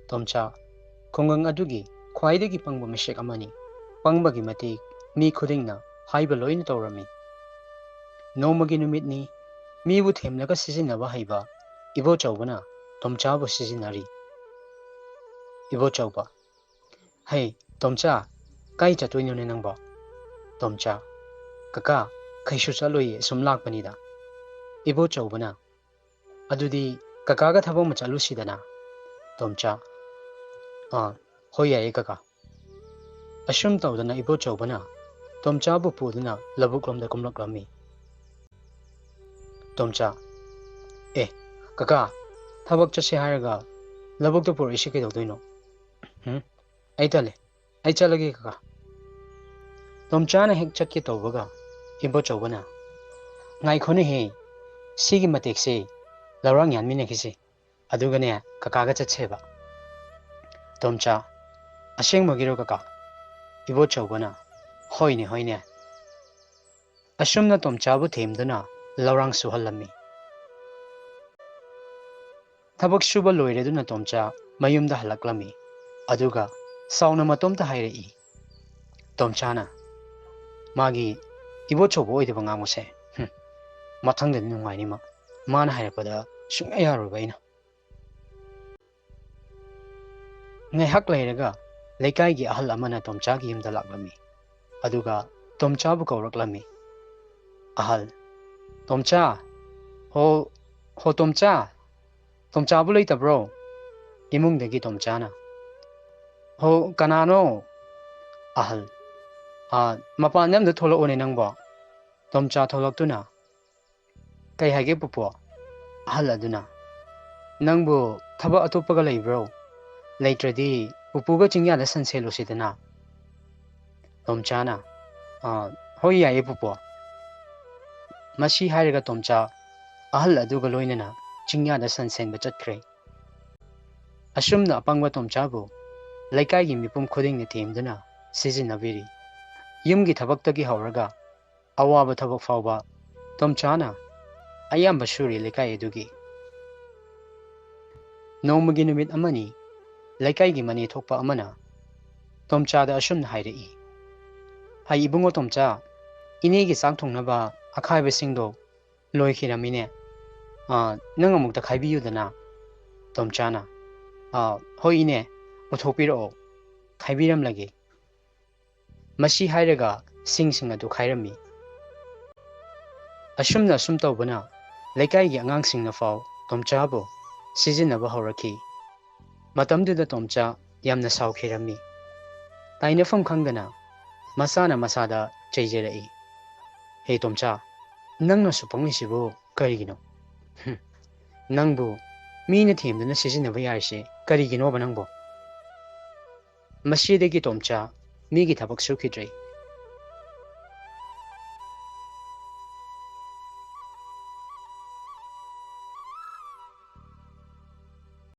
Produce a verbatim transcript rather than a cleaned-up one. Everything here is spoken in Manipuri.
ꯇꯣꯝꯆꯥ, ꯈꯨꯡꯒꯪ ꯑꯗꯨꯒꯤ ꯈ꯭ꯋꯥꯏꯗꯒꯤ ꯄꯪꯕ ꯃꯤꯁꯛ ꯑꯃꯅꯤ꯫ ꯄꯪꯕꯒꯤ ꯃꯇꯤꯛ ꯃꯤ ꯈꯨꯗꯤꯡꯅ ꯍꯥꯏꯕ ꯂꯣꯏꯅ ꯇꯧꯔꯝꯃꯤ꯫ ꯅꯣꯡꯃꯒꯤ ꯅꯨꯃꯤꯠꯅꯤ, ꯃꯤꯕꯨ ꯊꯦꯝꯂꯒ ꯁꯤꯖꯤꯟꯅꯕ ꯍꯩꯕ ꯏꯕꯣꯆꯧꯕꯅ ꯇꯣꯝꯆꯥꯕꯨ ꯁꯤꯖꯤꯟꯅꯔꯤ꯫ ꯏꯕꯣꯆꯧꯕ, "ꯍꯩ, ꯇꯣꯝꯆꯥ, ꯀꯥꯏ ꯆꯠꯇꯣꯏꯅꯣꯅꯦ ꯅꯪꯕꯣ?" ꯇꯣꯝꯆꯥ, "ꯀꯀꯥ, ꯀꯩꯁꯨ ꯆꯠꯂꯣꯏꯌꯦ, ꯁꯨꯝ ꯂꯥꯛꯄꯅꯤꯗ꯫" ꯏꯕꯣꯆꯧꯕꯅ, "ꯑꯗꯨꯗꯤ ꯀꯀꯥꯒ ꯊꯕꯛ ꯑꯃ ꯆꯠꯂꯨꯁꯤꯗꯅ꯫" ꯇꯣꯝꯆꯥ, "ꯑꯥ, ꯍꯣꯏ ꯌꯥꯏꯌꯦ ꯀꯀꯥ꯫" ꯑꯁꯨꯝ ꯇꯧꯗꯅ ꯏꯕꯣꯆꯧꯕꯅ ꯇꯣꯝꯆꯥꯕꯨ ꯄꯨꯗꯨꯅ ꯂꯧꯕꯨꯛꯂꯣꯝꯗ ꯀꯨꯝꯂꯛꯂꯝꯃꯤ꯫ ꯇꯣꯝꯆꯥ, "ꯑꯦ, ꯀꯀꯥ, ꯊꯕꯛ ꯆꯠꯁꯦ ꯍꯥꯏꯔꯒ ꯂꯧꯕꯨꯛꯇ ꯄꯨꯔꯛꯏꯁꯤ ꯀꯩꯗꯧꯗꯣꯏꯅꯣ?" "ꯎꯝ, ꯑꯩ ꯇꯜꯂꯦ, ꯑꯩ ꯆꯠꯂꯒꯦ ꯀꯀꯥ꯫" ꯇꯣꯝꯆꯥꯅ ꯍꯦꯛ ꯆꯠꯀꯦ ꯇꯧꯕꯒ ꯏꯕꯣꯆꯧꯕꯅ, "ꯉꯥꯏꯈꯣꯅꯦꯍꯦ, ꯁꯤꯒꯤ ꯃꯇꯦꯛꯁꯦ ꯂꯧꯔꯥꯡ ꯌꯥꯟꯃꯤꯟꯅꯈꯤꯁꯦ, ꯑꯗꯨꯒꯅꯦ ꯀꯀꯥꯒ ꯆꯠꯁꯦꯕ꯫" ꯇꯣꯝꯆꯥ, "ꯑꯁꯦꯡꯕꯒꯤꯔꯣ ꯀꯀꯥ?" ꯏꯕꯣꯆꯧꯕꯅ, "ꯍꯣꯏꯅꯦ, ꯍꯣꯏꯅꯦ꯫" ꯑꯁꯨꯝꯅ ꯇꯣꯝꯆꯥꯕꯨ ꯊꯦꯝꯗꯨꯅ ꯂꯧꯔꯥꯡ ꯁꯨꯍꯜꯂꯝꯃꯤ꯫ ꯊꯕꯛ ꯁꯨꯕ ꯂꯣꯏꯔꯗꯨꯅ ꯇꯣꯝꯆꯥ ꯃꯌꯨꯝꯗ ꯍꯜꯂꯛꯂꯝꯃꯤ꯫ ꯑꯗꯨꯒ ꯁꯥꯎꯅ ꯃꯇꯣꯝꯇ ꯍꯥꯏꯔꯛꯏ꯫ ꯇꯣꯝꯆꯥꯅ ꯃꯥꯒꯤ ꯏꯕꯣꯆꯧꯕ ꯑꯣꯏꯗꯕ ꯉꯥꯡꯕꯁꯦ, ꯍꯨꯝ, ꯃꯊꯪꯗꯗꯤ ꯅꯨꯡꯉꯥꯏꯅꯤ ꯃꯥ꯫ ꯃꯥꯅ ꯍꯥꯏꯔꯛꯄꯗ ꯁꯨꯡꯌꯥ ꯌꯥꯔꯣꯏꯕ ꯑꯩꯅ꯫ ꯉꯥꯏꯍꯥꯛ ꯂꯩꯔꯒ ꯂꯩꯀꯥꯏꯒꯤ ꯑꯍꯜ ꯑꯃꯅ ꯇꯣꯝꯆꯥꯒꯤ ꯌꯨꯝꯗ ꯂꯥꯛꯂꯝꯃꯤ꯫ ꯑꯗꯨꯒ ꯇꯣꯝꯆꯥꯕꯨ ꯀꯧꯔꯛꯂꯝꯃꯤ꯫ ꯑꯍꯜ, "ꯇꯣꯝꯆꯥ, ꯍꯣ, ꯍꯣ ꯇꯣꯝꯆꯥ, ꯇꯣꯝꯆꯥꯕꯨ ꯂꯩꯇꯕ꯭ꯔꯣ?" ꯏꯃꯨꯡꯗꯒꯤ ꯇꯣꯝꯆꯥꯅ, "ꯍꯣ, ꯀꯅꯥꯅꯣ?" ꯑꯍꯜ, "ꯑꯥ, ꯃꯄꯥꯟꯗ ꯑꯝꯇ ꯊꯣꯛꯂꯛꯑꯣꯅꯦ ꯅꯪꯕꯣ꯫" ꯇꯣꯝꯆꯥ ꯊꯣꯛꯂꯛꯇꯨꯅ, "ꯀꯩ ꯍꯥꯏꯒꯦ ꯄꯨꯄꯨ?" ꯑꯍꯜ ꯑꯗꯨꯅ, "ꯅꯪꯕꯨ ꯊꯕꯛ ꯑꯇꯣꯞꯄꯒ ꯂꯩꯕ꯭ꯔꯣ? ꯂꯩꯇ꯭ꯔꯗꯤ ꯄꯨꯄꯨꯒ ꯆꯤꯡꯌꯥꯗ ꯁꯟ ꯁꯦꯜꯂꯨꯁꯤꯗꯅ꯫" ꯇꯣꯝꯆꯥꯅ, "ꯑꯥ, ꯍꯣꯏ ꯌꯥꯏꯌꯦ ꯄꯨꯄꯨ꯫" ꯃꯁꯤ ꯍꯥꯏꯔꯒ ꯇꯣꯝꯆꯥ ꯑꯍꯜ ꯑꯗꯨꯒ ꯂꯣꯏꯅꯅ ꯆꯤꯡꯌꯥꯗ ꯁꯟ ꯁꯦꯟꯕ ꯆꯠꯈ꯭ꯔꯦ꯫ ꯑꯁꯨꯝꯅ ꯑꯄꯪꯕ ꯇꯣꯝꯆꯥꯕꯨ ꯂꯩꯀꯥꯏꯒꯤ ꯃꯤꯄꯨꯝ ꯈꯨꯗꯤꯡꯅ ꯊꯦꯝꯗꯨꯅ ꯁꯤꯖꯤꯟꯅꯕꯤꯔꯤ꯫ ꯌꯨꯝꯒꯤ ꯊꯕꯛꯇꯒꯤ ꯍꯧꯔꯒ ꯑꯋꯥꯕ ꯊꯕꯛ ꯐꯥꯎꯕ ꯇꯣꯝꯆꯥꯅ ꯑꯌꯥꯝꯕ ꯁꯨꯔꯤ ꯂꯩꯀꯥꯏ ꯑꯗꯨꯒꯤ꯫ ꯅꯣꯡꯃꯒꯤ ꯅꯨꯃꯤꯠ ꯑꯃꯅꯤ ꯂꯩꯀꯥꯏꯒꯤ ꯃꯅꯦ ꯊꯣꯛꯄ ꯑꯃꯅ ꯇꯣꯝꯆꯥꯗ ꯑꯁꯨꯝꯅ ꯍꯥꯏꯔꯛꯏ, "ꯍꯩ ꯏꯕꯨꯡꯉꯣ ꯇꯣꯝꯆꯥ, ꯏꯅꯦꯒꯤ ꯆꯥꯛ ꯊꯣꯡꯅꯕ ꯑꯈꯥꯏꯕꯁꯤꯡꯗꯣ ꯂꯣꯏꯈꯤꯔꯝꯃꯤꯅꯦ꯫ ꯑꯥ, ꯅꯪ ꯑꯃꯨꯛꯇ ꯈꯥꯏꯕꯤꯌꯨꯗꯅ꯫" ꯇꯣꯝꯆꯥꯅ, "ꯑꯥ, ꯍꯣꯏ ꯏꯅꯦ, ꯄꯨꯊꯣꯛꯄꯤꯔꯛꯑꯣ, ꯈꯥꯏꯕꯤꯔꯝꯂꯒꯦ꯫" ꯃꯁꯤ ꯍꯥꯏꯔꯒ ꯁꯤꯡꯁꯤꯡ ꯑꯗꯨ ꯈꯥꯏꯔꯝꯃꯤ꯫ ꯑꯁꯨꯝꯅ ꯑꯁꯨꯝ ꯇꯧꯕꯅ ꯂꯩꯀꯥꯏꯒꯤ ꯑꯉꯥꯡꯁꯤꯡꯅ ꯐꯥꯎ ꯇꯣꯝꯆꯥꯕꯨ ꯁꯤꯖꯤꯟꯅꯕ ꯍꯧꯔꯛꯈꯤ꯫ ꯃꯇꯝꯗꯨꯗ ꯇꯣꯝꯆꯥ ꯌꯥꯝꯅ ꯁꯥꯎꯈꯤꯔꯝꯃꯤ꯫ ꯇꯥꯏꯅꯐꯝ ꯈꯪꯗꯅ ꯃꯁꯥꯅ ꯃꯁꯥꯗ ꯆꯩꯖꯔꯛꯏ, "ꯍꯦ ꯇꯣꯝꯆꯥ, ꯅꯪꯅ ꯑꯁꯨꯛ ꯄꯪꯂꯤꯁꯤꯕꯨ ꯀꯔꯤꯒꯤꯅꯣ? ꯍꯨꯝ, ꯅꯪꯕꯨ ꯃꯤꯅ ꯊꯦꯝꯗꯨꯅ ꯁꯤꯖꯤꯟꯅꯕ ꯌꯥꯔꯤꯁꯦ ꯀꯔꯤꯒꯤꯅꯣꯕ ꯅꯪꯕꯨ?" ꯃꯁꯤꯗꯒꯤ ꯇꯣꯝꯆꯥ ꯃꯤꯒꯤ ꯊꯕꯛ ꯁꯨꯈꯤꯗ꯭ꯔꯦ꯫